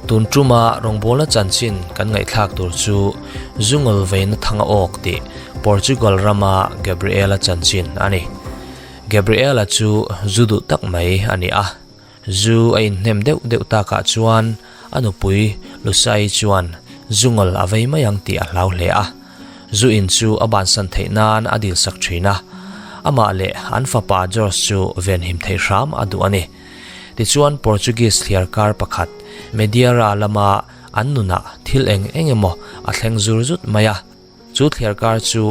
Tun tuma rawngbawlna chanchin kan ngaihthlak tur chu Zungul veina thanga awk tih Portugal rama Gabriela chanchin a ni. Gabriela chu zu duh tak mai a ni a. Zu a inhnem deuh deuh takah chuan a nupui Lusai chuan Zungul a vei mai ang tih a hlau hle a. Zu in chu a bansan theih nan a dilsak thin a. Amah leh an fapa George chu venhim theih hram a duh a ni. Tichuan Portuguese thliarkar pakhat Madeira lama an nunah thil eng eng emaw a thleng zur zut mai a. Chu thliarkar chu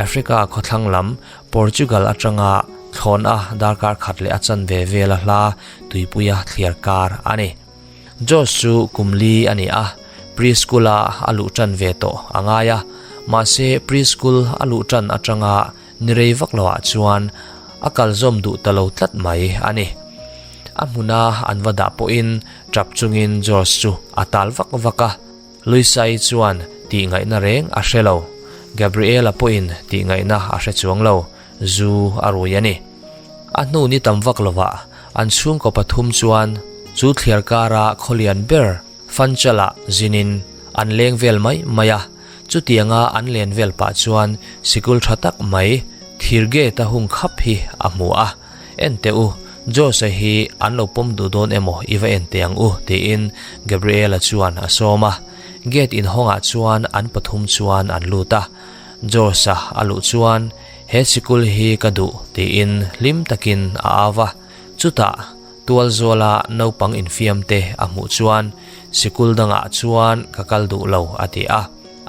Africa khawthlang lam Portugal atanga thlawn a darkar khat leh a chanve vela hla tuipuia thliarkar a ni. Josh chu kum li a ni a, preschool-a a luh tan ve tawh a ngai a, mahse preschool a luh tan atanga Ni rei vak loah chuan a kal zawm duh ta lo tlat mai a ni. A hmuna an va dah pawhin tap chungin George chu a tal vak vak a, Luisa-i chuan tih ngaihna reng a hre lo. Gabriela pawhin tih ngaihna a hre chuang lo, zu a rui a ni. A hnu ni tam vak lovah an chhungkaw pathum chuan chu thliar kara khawlian ber Funchal-ah zinin an leng vel mai mai a, chutianga an len vel pah chuan sikul tha tak mai thir gate a hung khap hi a hmu a, En teh u, Jose hi an lo pawm duh dawn emaw i va en teh ang u tiin Gabriela chuan a sawm a, gate inhawngah chuan an pathum chuan an lut a, Jose-a a luh chuan he sikul hi ka duh tiin hlim takin a au va, chutah Tualzuala naupang infiamte a hmuh chuan sikul dangah chuan ka kal duh lo a ti a.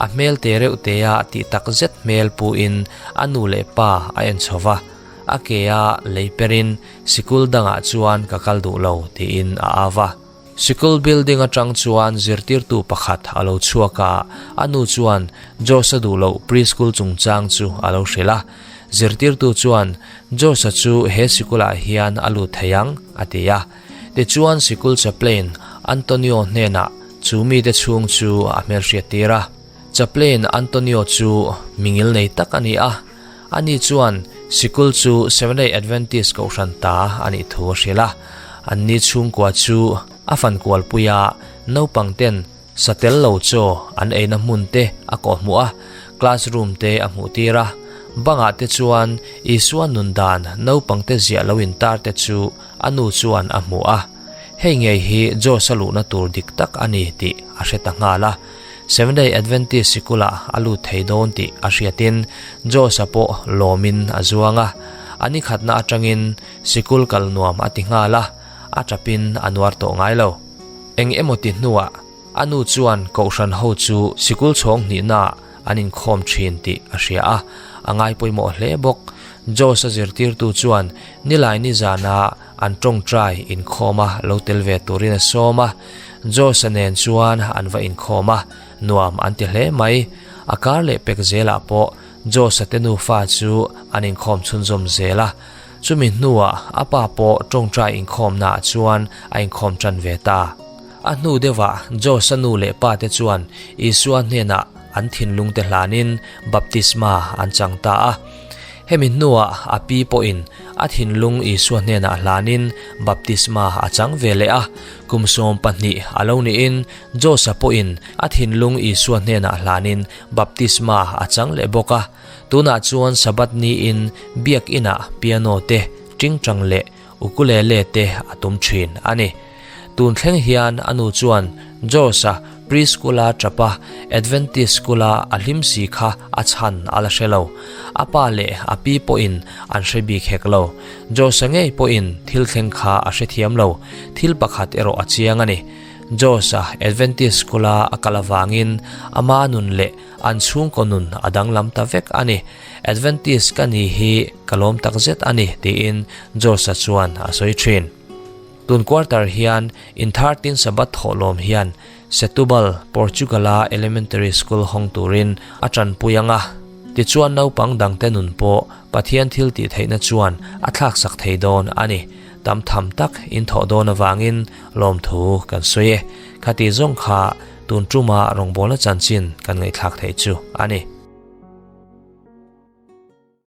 A hmel te reuh tea tih tak zet hmel puin a nu leh pa a en chho va, a ke a lei perin sikul dangah chuan ka kal duh lo tiin a au va. Sikul building atang chuan zirtirtu pakhat a lo chhuak a, a nu chuan Josh-a duh loh preschool chungchang chu a lo hrilh a. Zirtirtu chuan, Josh-a chu he sikulah hian a lut thei ang, a ti a. Tichuan sikul chaplain Antonio hnenah chu mite chhung chu a hmelhriattir a. Chaplain Antonio chu mi ngilnei tak a ni a, ani chuan sikul chu Seventh-day Adventist kohhran ta a nih thu a hrilh a. Anni chhungkua chu a fankualpui a, naupangten Satel lo chaw an eina hmun te a kawhhmuh a, classroom te a hmuh tir a. Bangah te chuan Isua nun dan naupang te ziah lo intar te chu a nu chuan a hmu a. Hei ngei hi Josh-a luhna tur dik tak a ni tih a hre ta nghal a. Seventh-day Adventist sikulah a lut thei dawn tih a hriatin Josh-a pawh lawmin a zuang a. A nikhatna atangin sikul kal nuam a ti nghal a, a tapin a nuar tawh ngai lo. Eng emaw ti hnuah a nu chuan kohhran ho chu sikul chhawng hnihnaah an inkhawm thin tih a hria a, a ngai pawimawh hle bawk. Josh-a zirtirtu chuan nilai nizana an tawngtai inkhawma lo tel ve turin a sawm a, Josh-a nen chuan an va inkhawm a, nuam an ti hle mai. A kar leh pek zelah pawh Josh-a te nufa chu an inkhawm chhunzawm zel a. Chumi hnuah a pa pawh tawngtai inkhawmnaah chuan a inkhawm tan ve ta. A hnu deuhah Josh-a nu leh pa te chuan Isua hnenah an thinlung te hlanin baptisma an chang ta a. Hemi hnuah a pi pawhin a thinlung Isua hnenah hlanin baptisma a chang ve leh a. Kum 12 a lo niin Josh-a pawhin a thinlung Isua hnenah hlanin baptisma a chang leh bawk a. Tunah chuan Sabbath niin biak inah piano te, tingtang leh ukulele te a tum thin a ni. Tun thleng hian a nu chuan Josh-a preschool-a tapa Adventist school-a a hlim si kha a chhan a la hre lo. A pa leh a pi pawhin an hre bik hek lo. Josh-a ngei pawhin thil thleng kha a hrethiam lo. Thil pakhat erawh a chiang a ni. Josh-a Adventist school-a a kal avangin ama nun leh An chhungkaw nun a danglam ta vek a ni. Adventist ka ni hi ka lawm tak zet a ni, tiin Josh-a chuan a sawi thin. Tun quarter hian in 13 Sabbath thawhlawm hian Setubal, Portugal-a elementary school hawng turin a tanpui ang a. Tichuan naupang dangte nun pawh Pathian thil tih theihna chuan a thlaksak thei dawn a ni. Tam tham tak in thawh dawn avangin lawmthu kan sawi e. Khati zawng kha Tun tuma rawngbawlna chanchin kan ngaihthlak theih chu a ni.